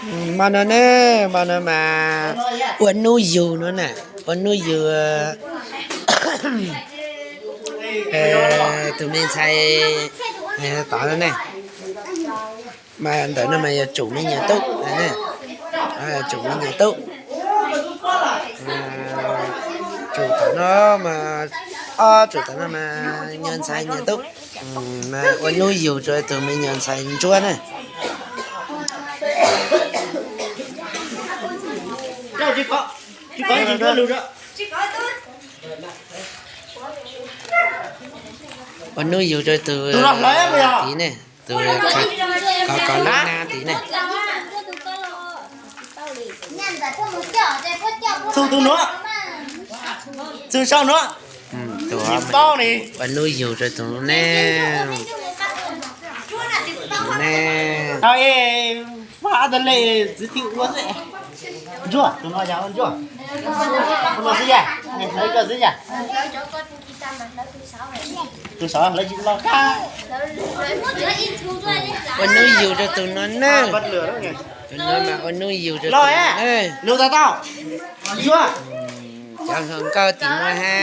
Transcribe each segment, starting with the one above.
Hmo no ne, hmo no mas ua hnub yug no na, ua hnub yug tus me ntxhais tod no ne. Mas ntawm no mas yog tsum me nyuam tub, tsum me nyuam tub. Tsum tom no mas, ob tsum tom no mas nyuam ntxhais nyuam tub. Mas ua hnub yug rau tus me nyuam ntxhais ntsuab na. Ua hnub yug rau tus tid ne, tus kov kov lub hnab tid ne. Tus, tus nuav, tus sau nuav. Ua hnub yug rau tus ne, ne. Tau es faj tau le txiv tij ua xwb. Ntsuag, tus no yog ua ntsuag. Tus no xwb yog, hlawv koj xwb yog. Tus saud hlawv tsis los kab. Ua hnub yug rau tus no ne. Tus no mas ua hnub yug rau tus no ne. Lug tas tau. Ntsuag. Cov hluas nkauj tim no ha.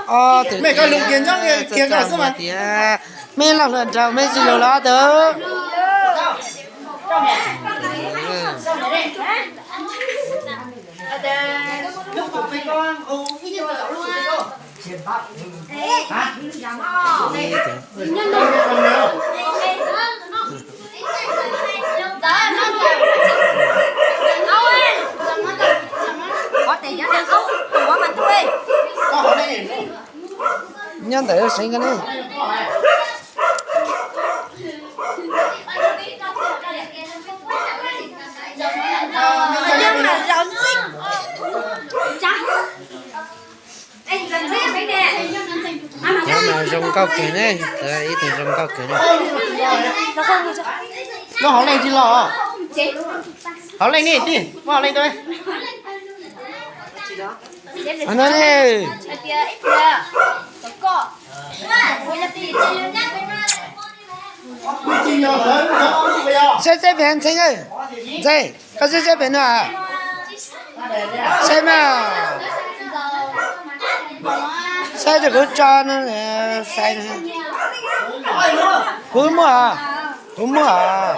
Ob tug mej koj lug kiag nyob kiag koj xwb mas tias mej loj hluas nraug mej tsis lug los ob tug. Nyob ntawm seev ko ne. Cov no zoo nkauj kawg ne, ib tug zoo nkauj kawg ne. Muab hauv leej tsis los? Hauv leej ne, tij, muab hauv leej tau. No ne. Saib saib pem ntxhee, ntxhee, koj saib saib pem no. Saib mas, saib rau kuv tso no, saib. Kuv muaj, kuv muaj.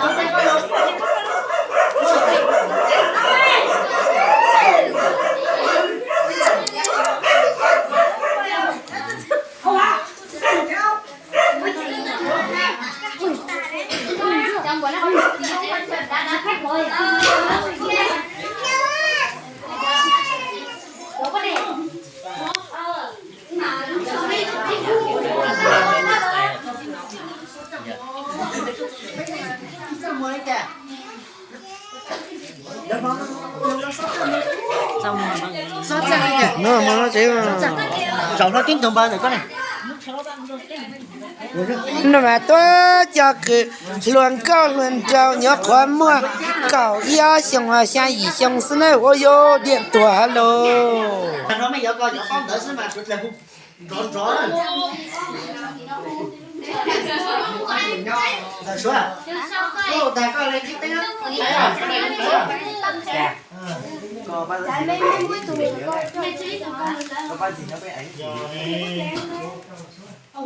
Zaum no tib tug npawg ntawm koj ne. No mas tuaj cog kws hluas nkauj hluas nraug nyuam qhuav muaj kaum ib ob xyoos xya yim xyoo xwb na, ua yuav diam tuag ha lauj.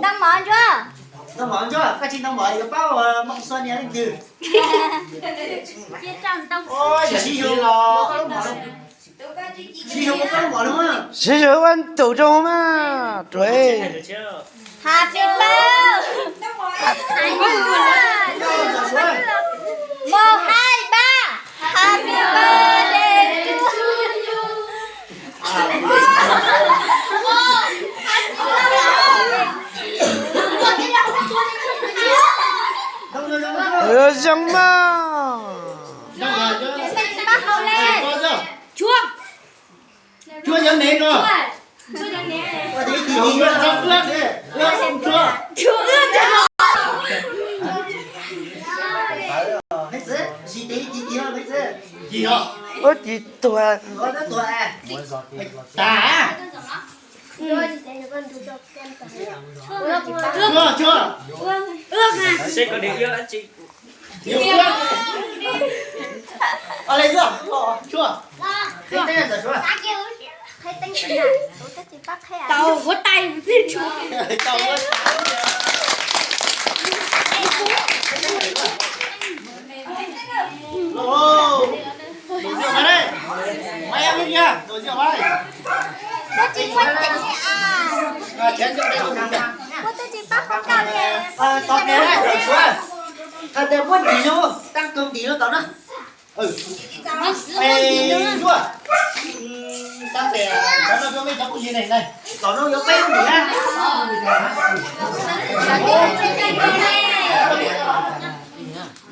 Ntoo mov ntsuag, ntoo mov ntsuag, koj tsis ntoo mov yuav paub moo xua nias leej twg. Siv zug los, siv zug ua ntu rau mas ruam. Happy birthday. Mos haib npab. Happy birthday to you. Zoo mog. Cuab, cuab yov nev no. Ua tis tuag. Seb koj niam ywg dab tsi. Ua li xwb, tshuaj. Tau, huab tais. Los, tus yog Mai ne, Mai ib yam, tus yog Mai. Ua twb tsis pab pab tau li. Tos kiag na, tshuav. Thaum ntawd muab ntim lub, tab kaug ntim lub tom no. Ntsuag, tab sis cov no yuav peb cov kuj yig ne, tom no yuav peb lub ntim na.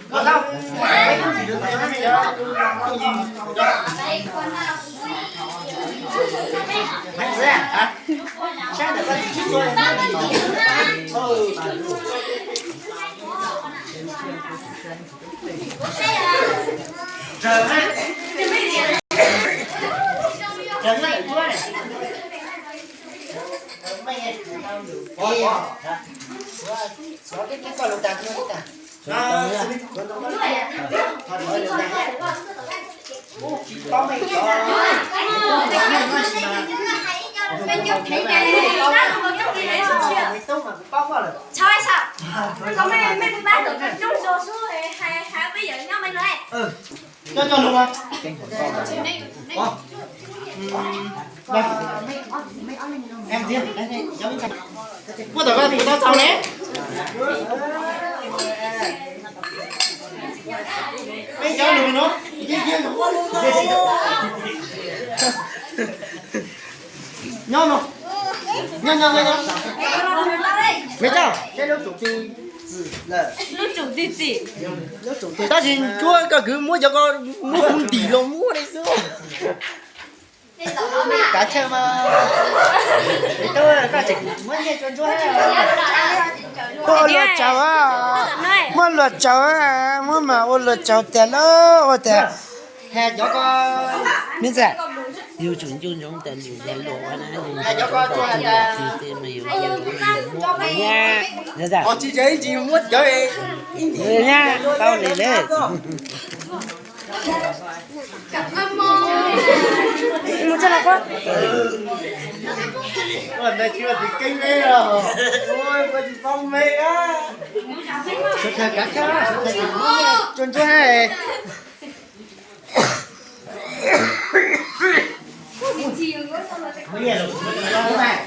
Koj tau, peb lub ntim no yuav peb cov kuj yig. Hais txawv, saib ntawm koj tsis tshua. Raws na. Raws na, raws na. Xov koj lus tas, koj lus tas. Coj coj lus mas. Muab tom koj kuv tau txaus ne. Peb cov lus no. Nyob no. Nyob nyob nyob nyob. Me coj, peb lub tsum txim lawm. Lub tsum txim. Tab sis Ntsuag koj kwv muab cov ko muab hu ntim los muab li xwb. Kav tsij mas. Tub, koj tseem muab nyiaj rau Ntsuag. Muab luag tsaug, muab luag tsaug, muab mas ua luag tsaug tiag lauj, ua tiag. Cov ko, me ntxhais, yus tsum nco ntsoov tas lus luag ua na, yus cov ko tsis muab cov ib ntsis, tau li li. Mus tso los koj. Ua ntawd tsis ua txiv keeb peb os. Ua tsis tau me a. Sawv daws kav tsij, sawv daws tsis muab nyiaj rau Ntsuag.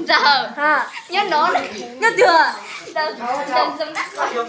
Ntxawm, nyob no, nyob twg? Ntxawm, ntxawm ntxawm dab qhov xwb.